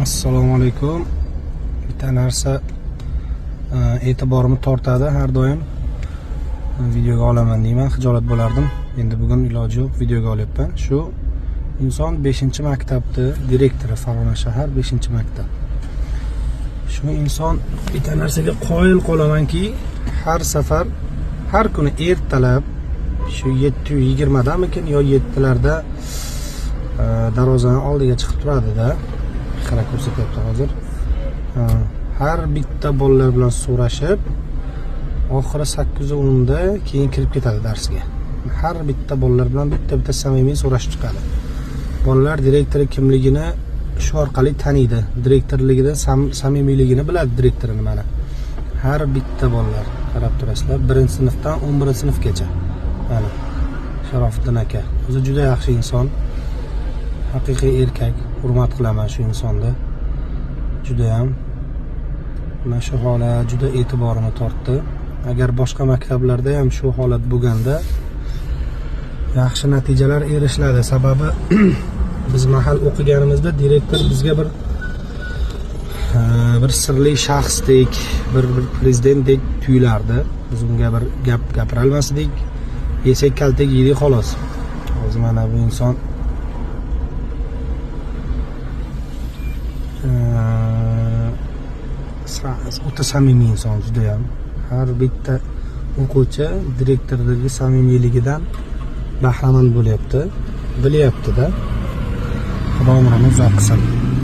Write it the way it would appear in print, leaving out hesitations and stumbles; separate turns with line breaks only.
Assalomu alaykum. Bitta narsa e'tiborimni tortadi har doim. Videoga olaman deyman, xijolat bo'lardim. Endi bugun iloji yo'q, videoga olyapman. Shu inson 5-maktabni direktori, Farg'ona shahar 5-maktab. Shu inson, bitta narsaga qoyil qolamanki, har safar, har kuni ertalab shu 7:20 damikin yo 7larda darvozani oldiga chiqib turadida, qara, ko'rsatyapti hozir. Ha, har bitta bolalar bilan so'rashib, oxiri 8:10da keyin kirib ketadi darsga. Har bitta bolalar bilan bitta bitta samimiy so'rashib chiqadi. Bolalar direktori kimligini shu orqali taniydi, direktorligida samimiyligini biladi direktorini. Mana, har bitta bolalar, qarab turasizlar, birinchi sinfdan 11-sinfgacha. Mana, Sharofiddin aka o'zi juda yaxshi inson, haqiqiy erkak. Hurmat qilaman shu insonni judayam. Mana shu holat juda e'tiborimni tortdi. Agar boshqa maktablarda ham shu holat bo'lganda, yaxshi natijalar erishiladi. Sababi biz mahal o'qiganimizda direktor bizga bir sirli shaxsdek, bir prezidentdek tuyulardi. Biz unga bir gap gapirolmasdik, yesak kaltak yeydik, xolos. Hozir mana bu inson o'ta samimiy inson judayam. Har bitta o'quvchi direktordagi samimiyligidan bahramand bo'lyapti, bilyaptida. Xudo umrini uzoq qilsin.